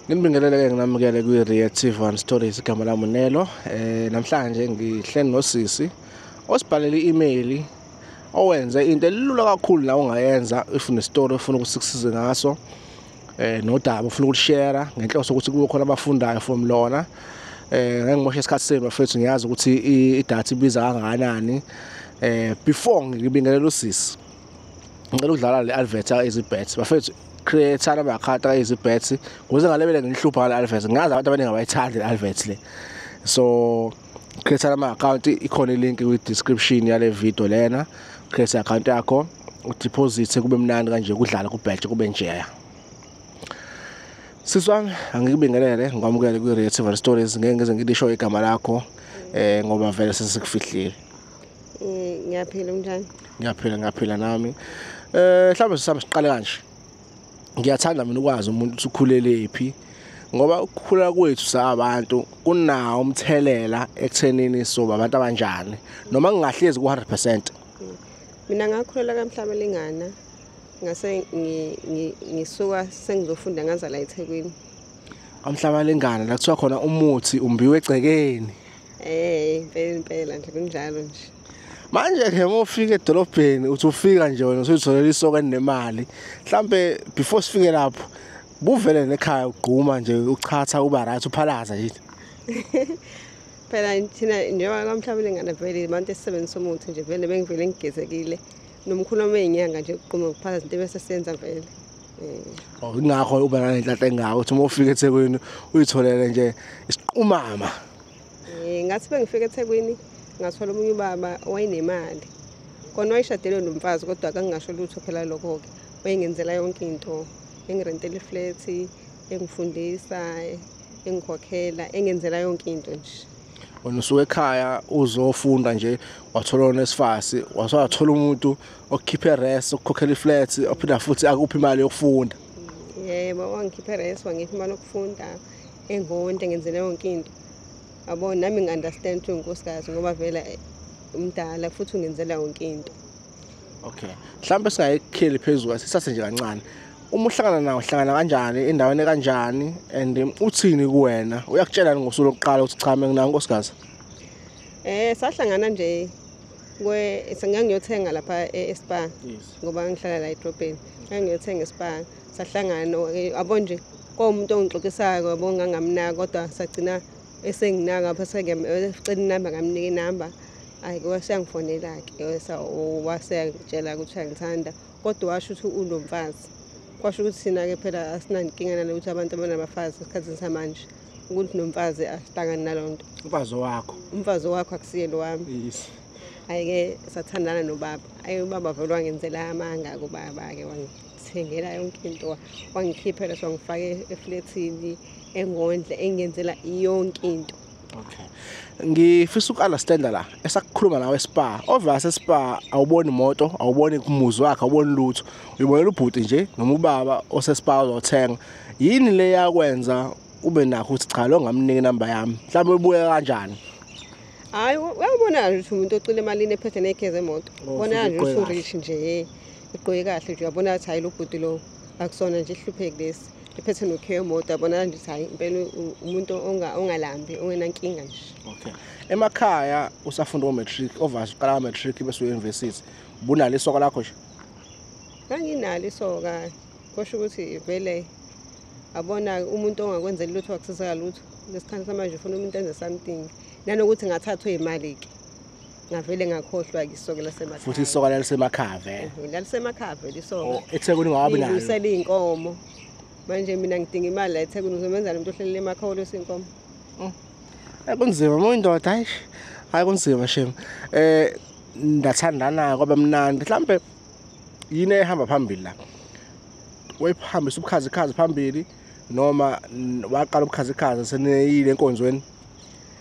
Nginibingelele-ke nginamukele kwi-Reactive One Stories. Igama lami uNelo. Namhlanje ngihleli nosisi osibhalele i-email owenze into elula kakhulu la ungayenza if une-story ofuna ukuthi sikusize ngaso, nodaba ufuna ukulishare ngenhloso ukuthi kube khona abafundayo from lona. Ngeke ngimoshe isikhathi senu bafethu, ngiyazi ukuthi idatha ibiza kangakanani. Before ngibingelela usisi, ngicela ukudlala le advert ka-Easybet. Bafethu, create ama-account ka-Easybet ukuze ngalebele nginihlupha ngale advert. Ngiyazi abantu abaningi abayithandi le advert le, so create ama-account. Ikhona i-link kwi-description yale video lena. Create i-account yakho, udeposit, kube mnandi kanje, kudlala kubheje kube njeya. Sisi wami, angikubingelele, ngikwamukele kwi-Reactive Stories. Ngeke ngize ngilisho igama lakho ngoba vele sesikufihlile. Ngiyaphila, unjani? Ngiyaphila, ngiyaphila nami. Mhlawumbe sisami siqale kanje. Ngiyathanda mina ukwazi umuntu ukuthi ukhulelephi, ngoba ukukhula kwethu sabantu kunawo umthelela ekuthenini soba abantu abanjani, noma ngingahlezi ku-100%. Mina ngakhulela kaMhlabelingana. Ngase ngisuka sengizofunda, ngaza la eThekwini. Amhlaba lengana la kuthiwa khona umuthi umbiwe egcekeni. Impela impela nje, kunjalo nje. Manje ke uma ufika edolobheni, uthi ufika nje wena usuyitholela isoka enemali. Mhlambe before sifike lapho, buvele nekhaya ugquma nje, uchatha, uba right, uphalaza yini? Phela thina njengoba kaMhlabelingana vele abantu esisebenzisa umuthi nje, vele bengivele ngigezekile. Nomkhulu wami eyinyanga nje, ukugquma, ukuphalaza, into bese siyenza vele. Oh, ingakho uba nanenhlanhla engako ukuthi uma ufika eThekwini uyitholele nje isiqumama. Ngathi bengifika eThekwini, ngathola omunye ubaba owayenemali. Kona wayeshadelwe nomfazi, kodwa akangingasho lutho phela lokho-ke. Wayengenzela yonke into, engirentela iflat, engifundisa, engikhokhela, engenzela yonke into nje. Wena usuke ekhaya uzofunda nje, wathola uNSFAS, wathola umuntu okukhipha ires, okukhokhela iflat, ophinda futhi akuphi imali yokufunda. Yebo, wangikhipha res, wangipha imali yokufunda, engonde, ngenzela yonke into. Yabo, nami ngi-understand ukuthi unkosikazi ngoba vele umdala futhi ungenzela yonke into. Okay, mhlawumbe singayikheli phezulu, sisathe nje kancane. Uma uhlangana nawo, uhlangana kanjani, endaweni kanjani, and uthini kuwena? Uyakutshela ngosuku lokuqala ukuthi cha, mina nginawo unkosikazi? Sahlangana nje kwe sengangiyothenga lapha eSpar ngoba ngihlala la edrobheni. Ngangiyothenga eSpar, sahlangana, yabo nje kwawumuntu ongixoxisayo, yabo, ngangamnaka, kodwa sagcina esenginaka apha, sengiyacela inamba, ngamnika inamba. Hhayi, waseyangifonela-ke, waseyangitshela ukuthi uyangithanda, kodwa washo ukuthi unomfazi. Kwasho ukuthi thina-ke phela asinankinga nalokuthi abantu abanabafazi esikhathini samanje, ukuthi nomfazi asihlangani naloo nto. Umfazi wakho. Umfazi wakho, akusiye lo wami. Hhayi-ke, sathandana nobaba. Hhayi, ubaba vele wangenzela amanga kubaba-ke, wangithengela yonke into, wangikhiphela, wangifaka eflethini, engondle, engenzela yonke into. Okay, ngifisa uku-understanda la esakukhuluma nawe eSpar. Obvious, eSpar awuboni imoto, awuboni umuzi wakhe, awuboni lutho, uyibonela ubhuti nje noma ubaba oseSpar uzothenga. Yini le yakwenza ube nakho ukuthi cha, lo ngamnika inamba yami? Mhlawumbe ubuye kanjani? Hhayi, uyabona nje ukuthi umuntu ocile emalini, ephethe ney'khiye zemoto. Oh, Ubona futhi nje ukuthi ugqoke kahle. U-rich nje, egqoke kahle nje, uyabona ukuthi hhayi, lo bhuti lo akusona nje ihlupheki lesi. Ephethe nokhiye wemoto, uyabona nje ukuthi hhayi, impela umuntu ongalambi, ongenankinga nje. Okay, emakhaya usafunda o-matric, obvious uqala ka-matric bese uya university, ubunalo isoka lakho nje? Nganginalo isoka, kusho ukuthi vele abona umuntu ongakwenzeli lutho, wakusizeka lutho. Lesikhathi samanje ufuna umuntu enze something. Nanokuthi ngathathwa imali-ke. Ngavele ngakhohlwa-ke isoka lasemakhaya. Futhi isoka lalisemakhaya vele? Lalisemakhaya vele isoka. Oh, eThekwini ungawabi nalo? Lilusela iy'nkomo. Manje mina ngidinga imali la eThekwini, uzomenzani umuntu ohlelele emakhaya olusa iy'nkomo? Kunzima uma uyindoda, hayi hayi, kunzima shem. Ndathandana, kwaba mnandi. Mhlambe yini ehamba phambili la? Wayihambisa ubukhazikhazi phambili noma waqala ubukhazikhazi seneyile enkonzweni?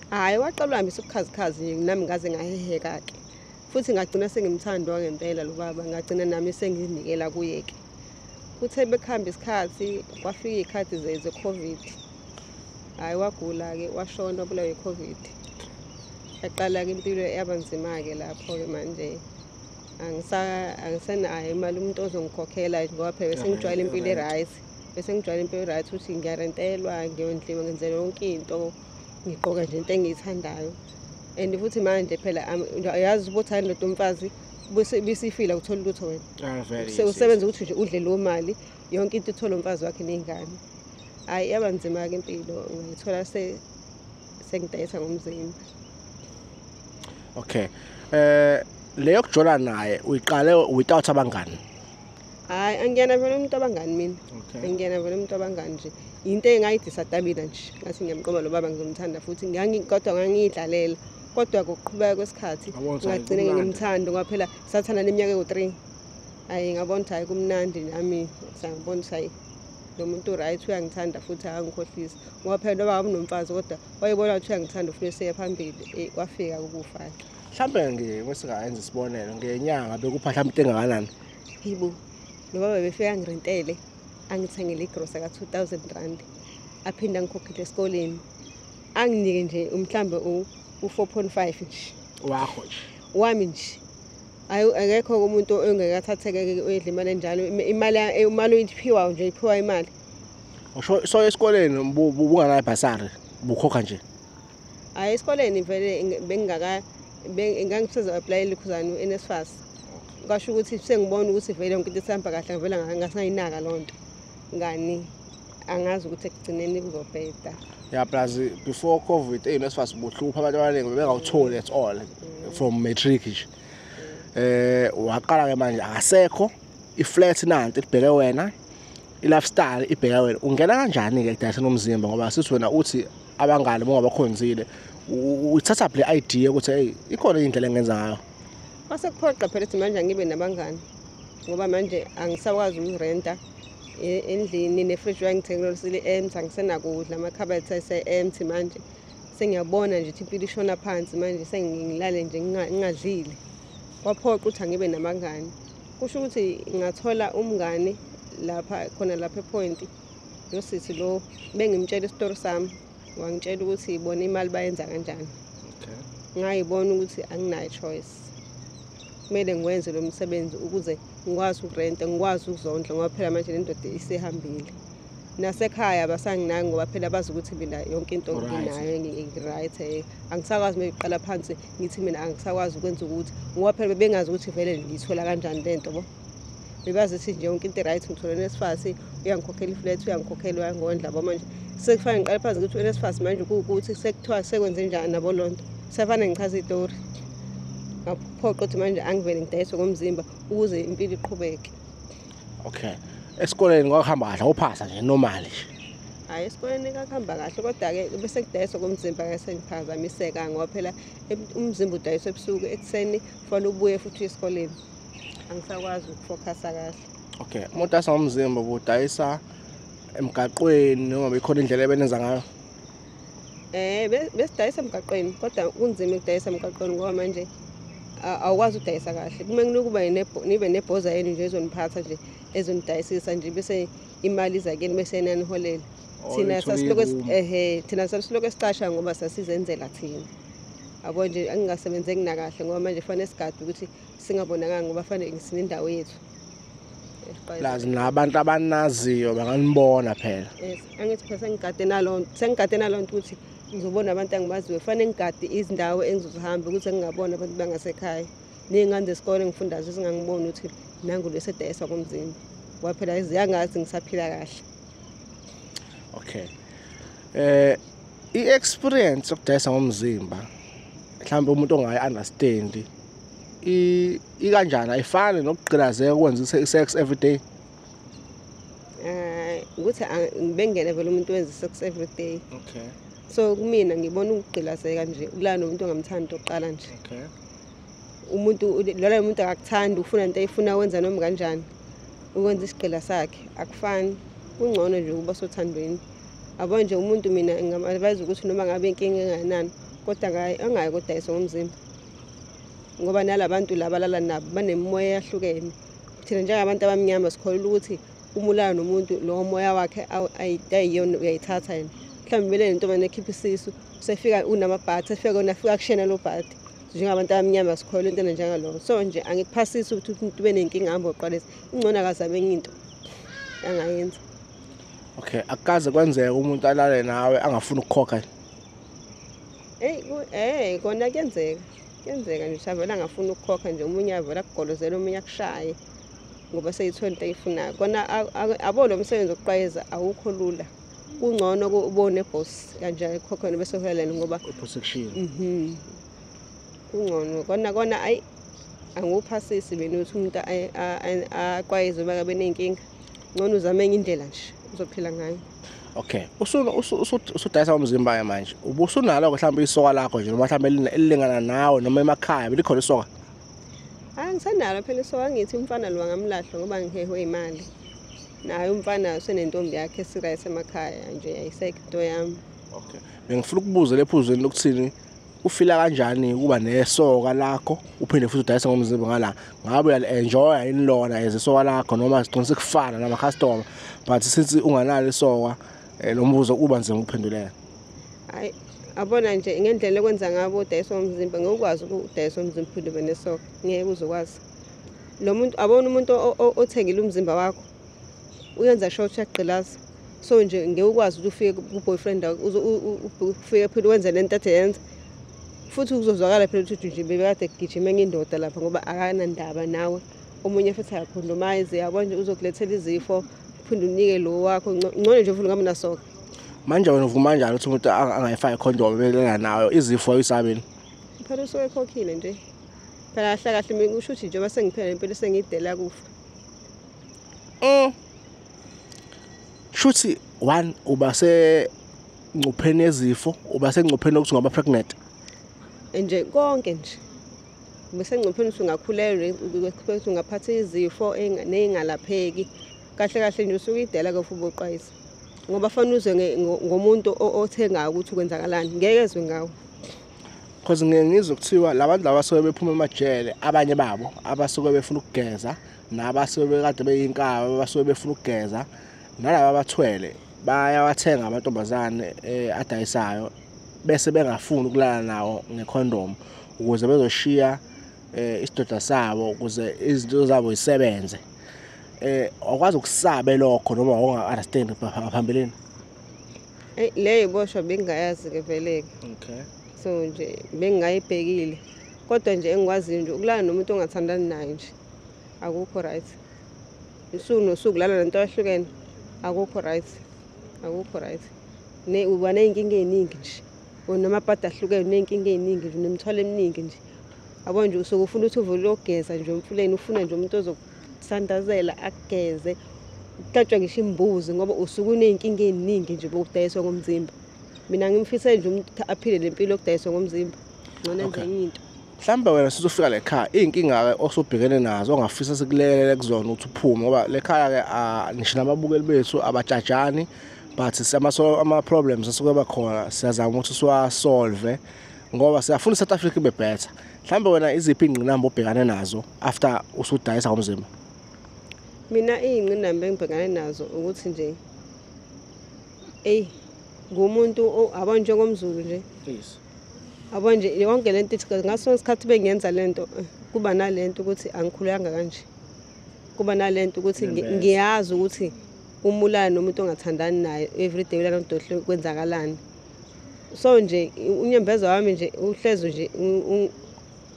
Hhayi, waqala uhambisa ubukhazikhazi nje, nami ngaze ngaheheka-ke. Futhi ngagcina sengimthanda ngempela lo baba, ngagcina nami sengizinikela kuye-ke. Kuthe bekuhamba isikhathi, kwafika iy'khathi ze-COVID. Hhayi, wagula-ke, washona, wabulawa i-COVID. Yaqala-ke impilo yaba nzima-ke lapho-ke manje. Angisenayo imali, umuntu ozongikhokhela ngoba phela sengijwayele impilo e-right. Bese ngijwayele impilo right ukuthi ngiyarentelwa, ngiyondliwa, ngenzela yonke into, ngigqoka nje into engiyithandayo. And futhi manje phela uyazi ukuthi hayi ndoda umfazi bisifila uthola lutho wena. Usebenza ukuthi nje udle lo mali yonke into ithola umfazi wakhe nezingane. Hayi yaba nzima ke impilo, ngithola sengidayisa ngomzimba. Okay. Leyo kujola naye uyiqale without abangani? Hayi angiyena vele umuntu abangani mina. Angiyena vele umuntu abangani nje. Into engayidisada mina nje. Ngathi ngiyamqoma lo baba ngizomthanda futhi kodwa ngangiyidlalela. Kodwa ngokuqhubeka kwesikhathi ngagcina ngimthanda ngoba phela sathanda neminyaka ewu-3. Hayi ngabona ukuthi hayi kumnandi nami, sangibona ukuthi hayi lo muntu right uyangithanda futhi akangikhohlisi. Ngoba phela noma ngabe unomfazi kodwa wayebona ukuthi uyangithanda ufuna siye phambili, kwafika ukufa. Mhlambe nje mesingayenza isibonelo ngenyanga bekupha mhlambe into engakanani? Yibo. Lo baba befika ngirentele, angithengele igrosa ka 2000 rand. Aphinda ngikhokhele esikoleni. Anginike nje mhlambe u-4.5 nje. Wakho nje. Wami nje. Ayi akekho umuntu ongekathatheke oyedla imali enjalo. Imali uyiphiwa nje, iphiwa imali. So esikoleni bunganayo ibhasari, bukhokha nje. Hayi esikoleni vele bengingaka ngangisiza apply likhuzana NSFAS. Kwasho ukuthi sengibona ukuthi vele yonke into isihamba kahle ngivela ngasayinaka lonto. Ngani angazi ukuthi ekugcineni kuzobheda. Yeah, plus before COVID NSFAS buhlupha abantu abaningi bebengawutholi at all from matric nje. Waqala ke manje akasekho iflat nanti ibheke wena, i-lifestyle ibheke wena. Ungena kanjani ke ekudayiseni umzimba ngoba sithi wena uthi abangani bongabakhonzile uthatha le idea ukuthi hey ikhona indlela engenza ngayo? Kwase kuphoqa phela ukuthi manje angibe nabangani ngoba manje angisakwazi ukurenta endlini, nefridge wangithengile empty, angisenakudla, amakhabathi ase-empty manje. Sengiyabona nje ukuthi impilo ishona phansi manje, sengilale nje ngingadlile. Kwaphoqa ukuthi angibe nabangani. Kusho ukuthi ngathola umngani lapha khona lapha ePoint, nosisi lo bengimtshela isitori sami, wangitshela ukuthi ibona imali bayenza kanjani. Ngayibona ukuthi anginayo choice, kumele ngiwenze lo msebenzi ukuze ngikwazi ukurenta, ngikwazi ukuzondla ngoba phela manje le ndoda isihambile. Nasekhaya basanginaki ngoba phela bazi ukuthi mina yonke into nginayo ngi-right. Angisakwazi mina ukuqala phansi ngithi mina angisakwazi ukwenza ukuthi ngoba phela bengazi ukuthi vele ngiyithola kanjani lento bo. Bebazi ukuthi nje yonke into right ngithola NSFAS, uyangikhokhela iflat, uyangikhokhela, uyangondla bo. Manje sekufanele ngiqale phansi ukuthi NSFAS manje kuwukuthi sekuthiwa sekwenze njani nabo lonto. Sekufanele ngichaze itori. Ngaphoqa ukuthi manje angivele ngidayiswe ngomzimba ukuze impilo iqhubeke. Okay. Esikoleni kwakuhamba kahle, uphasa nje normal nje. Hayi esikoleni kwakuhamba kahle kodwa ke bese kudayiswa komzimba ke sengiphazamiseka ngoba phela umzimba udayiswa ebusuku, ekuseni kufanele ubuye futhi esikoleni. Angisakwazi ukufocusa kahle. Okay, umuntu udayisa ngomzimba ubudayisa emgaqweni noma ikhona indlela ebenenza ngayo? Besidayisa emgaqweni kodwa kunzima ukudayisa emgaqweni ngoba manje awukwazi ukudayisa kahle. Kumele kuba nibe nebhoza yenu nje ezoniphatha nje ezonidayisisa nje bese imali iza kini bese naniholela. Thina sasilokhu esicasha ngoba sasizenzela thina. Yabo nje angingasebenzeki nakahle ngoba manje kufanele sigade ukuthi singabonakali ngoba kufanele sinendawo yethu. Plus nabantu abanaziyo banganibona phela. Yes, angithi phela sengigade nalonto ukuthi ngizobona abantu engibaziyo. Kufanele ngigade izindawo engizohamba ukuthi ngingabona abantu bangasekhaya. Ney'ngane zesikole ngifundazo zingangiboni ukuthi nangu lesedayiswa komzimba. Ngoba phela ziyangazi ngisaphila kahle. Okay. I-experience yokudayisa ngomzimba mhlawumbe umuntu ongayi-understand ikanjani, ayifani nokugqilazeka ukwenza i-sex every day? Ukuthi bengene vele umuntu wenza i-sex every day. Okay. So kumina ngibona ukugqilazeka nje ukulala nomuntu ongamthandi oqala nje. Okay. Umuntu lona umuntu akakuthandi, ufuna into ayifuna wenza noma kanjani. Ukwenza isigqila sakhe akufani, kungcono nje ukuba sothandweni. Abo nje umuntu mina ngingam-advise ukuthi noma ngabe inkinga engakanani kodwa angayi kodayisa ngomzimba. Ngoba nalabantu laba lala nabo banemimoya eyahlukene. Thina njengabantu abamnyama sikholelwa ukuthi uma ulala nomuntu lowo moya wakhe ayiyona uyayithatha yena. Mhlawumbe kumele nentombazane ekhipha isisu usefika unamabhadi, sefika kona afika kushena lo bhadi. Njengabantu abamnyama sikholelwa into enjengalowo. So nje angikuphasisi ukuthi umuntu ube nenkinga ahambe oqalisa. Ingcono akazame enye into angayenza. Okay, akukaze kwenzeka umuntu alale nawe angafuni ukukhokha? Hey, kona kuyenzeka. Kuyenzeka nje avela angafuni ukukhokha nje, omunye avela akugolozela, omunye akushaye ngoba seyithola into ayifunayo. Kona abo lo msebenzi wokuqwayeza awukho lula. Kungcono ubone boss kanje ekhokhona bese uhelene ngoba protection. Kungcono kona ayi anguphasisi mina ukuthi umuntu aqwayize uma kabe nenkinga. Ngcono uzame enye indlela nje uzophila ngayo. Okay, usudayisa umzimba manje. Ubusunalo mhlawumbe isoka lakho nje noma mhlawumbe elilingana nawe noma emakhaya belikhona isoka? Angisenalo phela isoka, ngithi umfana lo ngamlahla ngoba ngihehwe imali. Naye umfana usenentombi yakhe esiright emakhaya nje, ayisekho into yami. Okay. Bengifuna ukubuza lephuzweni lokuthini ufila kanjani ukuba nesoka lakho uphinde futhi udayise ngomzimba ngala? Ngabe uyali-enjoya yini lona as isoka lakho noma sigcina sekufana nama customer, but since unganalo isoka lo mbuzo uba nzima ukuphendulela. Hayi, abona nje ngendlela ekwenza ngabo udayisa ngomzimba, ngokwazi ukudayisa umzimba uphinde ube nesoka, ngeke uzokwazi. Lo muntu abona umuntu othengile umzimba wakho uyenza sure ukuthi uyagqilaza. So nje ngeke ukwazi ukuthi ufike ku-boyfriend wakho ufike phela wenze lento athe yenza. Futhi kuzozwakala phela ukuthi nje bebekade kugijima enye indoda lapha ngoba akanandaba nawe. Omunye futhi akakhondomayize, yabo nje uzokulethela izifo, uphinde unike lo wakho. Ngcono nje ufuna ngabe nasoka. Manje wena uvuma kanjani ukuthi umuntu angayifaki ikhondomu belana nayo izifo ayisabeni? Phela usuke ekhokhile nje. Phela kahle kahle mina kusho ukuthi njengoba sengiphela impilo sengidela kufa. Shuthi one uba sengcupheni yezifo, uba sengcupheni yokuthi ungaba pregnant. Nje konke nje. Bese ngcupheni ukuthi ungakhulelwa, ukuthi ungaphatha izifo nezingalapheki. Kahle kahle nje usuke idela ke futhi uboqwayisa. Ngoba fanele uzwe ngomuntu othengayo ukuthi kwenzakalani, ngeke ezwe ngawo. Because ngeke ngizwe kuthiwa labantu laba basuke bephuma emajele, abanye babo abasuke befuna ukugeza, nabasuke bekade beyinkaba abasuke befuna ukugeza, nalaba abathwele bayawathenga amantombazane adayisayo bese bengafuni ukulala nawo ngekhondom ukuze bezoshiya isidoda sabo ukuze izinto zabo zisebenze. Awukwazi ukusabe lokho noma unga-understand phambilini? Leyo iboshwa bengingayazi ke vele. Okay. So nje bengingayibhekile. Kodwa nje engikwaziyo nje ukulala nomuntu ongathandani naye nje akukho right. Usuku nosuku lala nento ehlukene akukho right. Akukho right. Uba ney'nkinga ey'ningi nje. Unamabhadi ahlukene, uney'nkinga ey'ningi nje, unemithwalo eminingi nje. Yabo nje usuke ufuna ukuthi uvule uyogeza nje emfuleni, ufuna nje umuntu ozokuthandazela akugeze. Kuhlatshwe ngisho imbuzi ngoba usuke uney'nkinga ey'ningi nje bokudayiswa ngomzimba. Mina ngimfisele nje umuntu aphile le mpilo yokudayiswa ngomzimba. Ngcono enze enye into. Mhlawumbe wena sizofika le khaya, iy'nkinga-ke osubhekene nazo ongafisa sikulekelele kuzona ukuthi uphume, ngoba le khaya-ke ngisho nababukeli bethu abajajani, but ama-problems asuke bakhona siyazama ukuthi siwasolve ngoba siyafuna i-South Africa ibe better. Mhlawumbe wena iziphi iy'ngqinamba obhekane nazo after usudayisa ngomzimba? Mina iy'ngqinamba engibhekane nazo ukuthi nje eyi ngumuntu abo njengomZulu nje. Yes. Abo nje yonke lento ithi ngaso sonke isikhathi bengiyenza lento kuba nalento ukuthi angikhulanga kanje. Kuba nalento ukuthi ngiyazi ukuthi umulana nomuntu ongathandani naye everyday ulana nomuntu kwenzakalani. So nje unyembeza wami nje uhlezi nje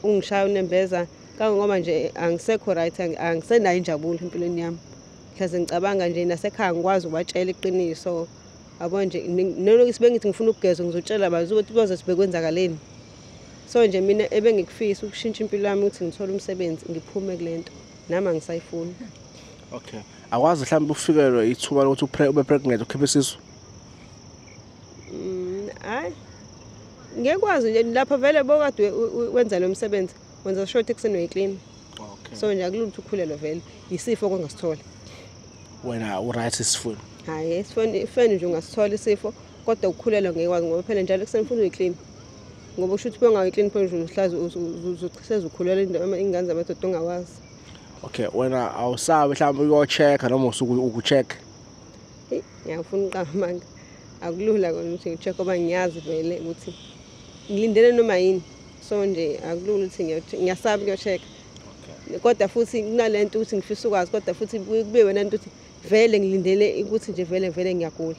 ungishaya unembeza kangoba nje angisekho right, angisenayo injabulo empilweni yami. Hleze ngicabanga nje nasekhaya ngikwazi ukubatshela iqiniso. Yabo nje naloku bengithi ngifuna ukugeza ngizotshela bazi ukuthi bazothi bekwenzakaleni. So nje mina ebengikufisa ukushintsha impilo yami ukuthi ngithole umsebenzi ngiphume kulento nami angisayifuni. Okay. Akwazi mhlawumbe ufikelwe ithuba lokuthi ube pregnant ukhiphe isisu? Hayi. Ngeke kwazi nje lapha vele bokade wenza lo msebenzi, wenza sure ukuthi ekuseni uyiclean. Okay. So nje akulula ukuthi ukhulelwe vele, isifo ongasithola. Wena u-right isifo? Hayi, isifo nje ungasithola isifo, kodwa ukukhulelwa ngeke kwazi ngoba phela njalo ekuseni ufuna uyiclean. Ngoba usho ukuthi bengayiclean phela nje uhlaza uzochitheza ukhulelwa ingane zamadoda ongawazi. Okay, wena awusabi mhlawumbe uyo-check-a noma usuke uku-check? Eyi, ngiyafuna uqamba amanga. Akulula kona ukuthi ngi-check ngoba ngiyazi vele ukuthi ngilindele noma yini. So nje akulula ukuthi ngiyasaba ukuyo-check. Kodwa futhi kunalento ukuthi ngifisa ukwazi, kodwa futhi kube wena into ukuthi Vele ngilindele ukuthi nje vele vele ngiyagula.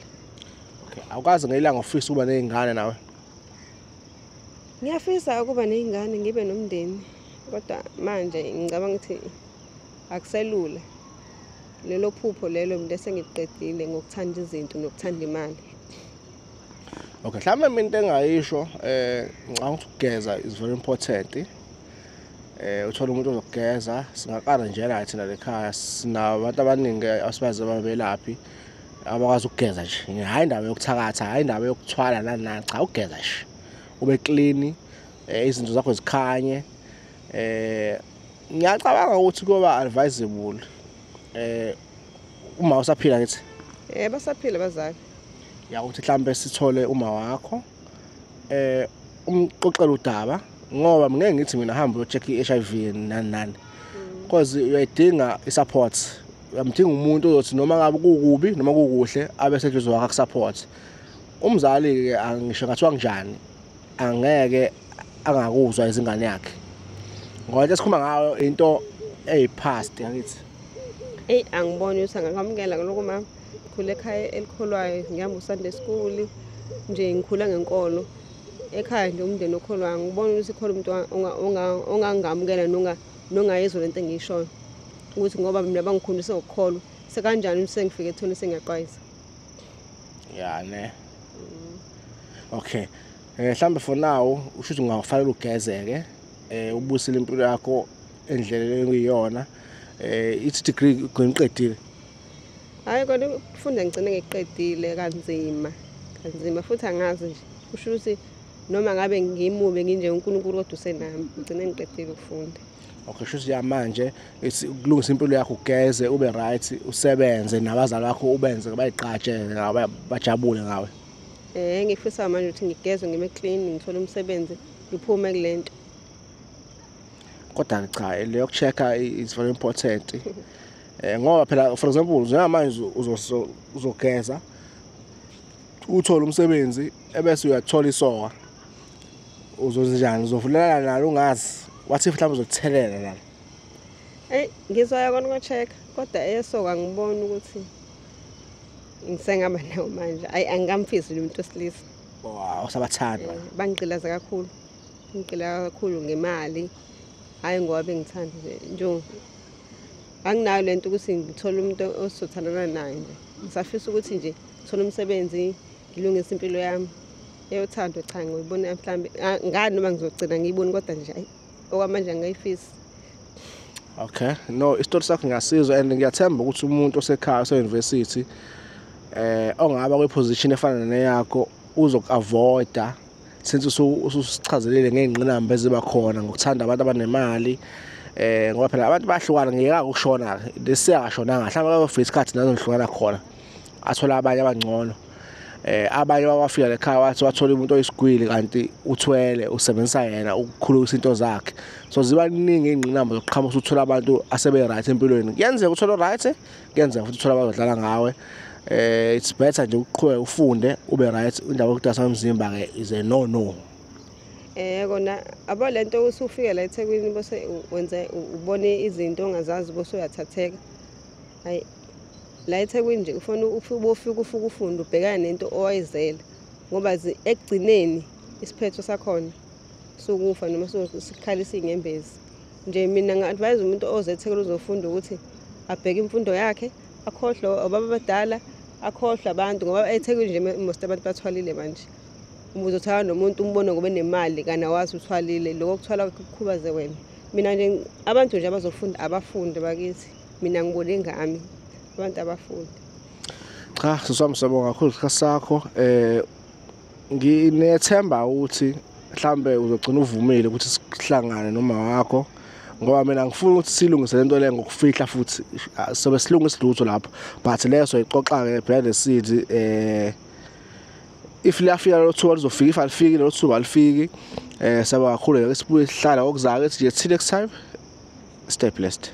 Okay, awukaze ngelanga ufisa ukuba nezingane nawe? Ngiyafisa ukuba nezingane, ngibe nomndeni, kodwa manje ngicabanga ukuthi akuselula. Lelo phupho lelo mina sengiqedile ngokuthanda izinto nokuthanda imali. Okay, mhlawumbe mina into engayisho, ngicabanga ukuthi ukugeza is very important. Uthola umuntu ozokugeza, singaqala nje la thina lekhaya sinabantu abaningi asibazi ababelaphi abakwazi ukugeza nje. Hayi indaba yokuthakatha, hayi indaba yokuthwala nani nani, cha, ukugeza nje. Ube clean, izinto zakho zikhanye. Ngiyacabanga ukuthi kuba advisable uma usaphila ngithi. Basaphila abazali. Ya, ukuthi mhlambe sithole uma wakho umxoxela udaba, ngoba ngeke ngithi mina hamba uyo-check i-HIV nani nani, because uyayidinga i-support. Uyamdinga umuntu ozothi noma ngabe kukubi noma kukuhle abe seduze wakho akusupport. Umzali-ke angisho ngathiwa kunjani, angeke angakuzwa izingane yakhe, ngoba into esikhuluma ngayo into eyi-past, angithi? Eyi, angiboni ukuthi angakwamukela lokho mama. Ngikhule ekhaya elikholwayo, ngihamba u-Sunday school nje, ngikhula ngenkolo ekhaya nje, umndeni okholwayo. Ngibona ukuthi khona umuntu ongangamukela nongayizwa lento engiyishoyo, ukuthi ngoba mina bangikhulise ngokukholwa, sekanjani ukuthi sengifike ethuni sengiyaqwayisa. Ya ne, okay, mhlambe for now usho ukuthi ungafanele ugezeke, ubuyisele impilo yakho endleleni ekuyiyona. Ithi degree uqedile? Hhayi, kona ukufunda ngigcine ngiqedile kanzima kanzima, futhi angazi nje kusho ukuthi noma ngabe ngimube nginje, uNkulunkulu kodwa usenami, ngigcine ngiqedile ukufunda. Okay, sho ukuthi manje ukulungisa impilo yakho, ugeze, ube right, usebenze, nabazali bakho ubenze bayigqaje ngawe, bajabule ngawe. Ngifisa manje ukuthi ngigezwe, ngibe clean, ngithole umsebenzi, ngiphume kule nto. Kodwa cha, leyo ku-check-a is very important, ngoba phela, for example, njengamanje uzogeza, uthole umsebenzi, ebese uyathola isoka, uzozenjani? Uzovulela nalo ungazi, wathi mhlawumbe uzokuthelela nalo? Eyi, ngizoya kona ko-check, kodwa eyesoka ngiboni ukuthi ngisengaba nawo manje. Ayi, angikamfisi nje umuntu wesilisa. Wow, usabathanda? Bangigqilaza kakhulu, ngigqila kakhulu ngemali, hhayi ngoba bengithanda nje nje. Anginayo lento ukuthi ngithole umuntu osizothandana naye nje. Ngisafisa ukuthi nje ngithole umsebenzi, ngilungise impilo yami. Eyothando cha, ngiyibona mhlambe ngani noma ngizogcina ngiyibone, kodwa nje hayi, okwamanje angiyifisi. Okay, no, isitori sakho ngiyasizwa and ngiyathemba ukuthi umuntu osekhaya ose-university ongaba kwi-position efana neyakho uzoku-avoida, since ususichazelile ngey'ngqinamba eziba khona ngokuthanda abantu abanemali, ngoba phela abantu bayahlukana, ngiyeka ukushona lesiyakashonanga, mhlawumbe kufika isikhathi la nizohlukana khona, athola abanye abangcono. Abanye bawafika lekhaya wathi wathola umuntu oyisigwili kanti uthwele, usebenzisa yena ukukhulisa into zakhe. So ziba ningi iy'ngqinamba zokuqhamuka usuthola abantu asebe-right empilweni. Kuyenzeka uthole right, kuyenzeka futhi uthole abazodlala ngawe. It's better nje ukuqhubeka ufunde, ube right. Indaba yokudayisa umzimba-ke is a no no. Kona abo lento ukuthi ufike la eThekwini bese wenze ubone izinto ongazazi bese uyathatheka. Hayi, la eThekwini nje ufuna ufike ufike ufunde, ubhekane nento owayizela, ngoba ekugcineni isiphetho sakhona sukufa noma sikhalisa iy'nyembezi. Nje mina nga-advise umuntu oze eThekwini uzofunda ukuthi abheke imfundo yakhe, akhohlwe obaba abadala, akhohlwe abantu, ngoba eThekwini nje most abantu bathwalile manje. Uzothwala nomuntu umbone ngoba enemali kanti awazi uthwalile, lokho kuthwala kukhubaze wena. Mina nje abantu nje abazofunda abafunde bakithi, mina ngibone ngami, abantu abafunde. Cha, sisi wami, siyabonga kakhulu isikhathi sakho. Nginethemba ukuthi mhlambe uzogcina uvumile ukuthi sihlangane noma wakho, ngoba mina ngifuna ukuthi silungise lento le ngokufihla, futhi sobe silungisa lutho lapho, but leyo soyixoxa-ke behind the scenes. If liyafika lelo thuba lizofika, if alifiki lelo thuba alifiki. Siyabonga kakhulu, ke sibuye sihlala ngokuzayo, ethi nje till next time, stay blessed.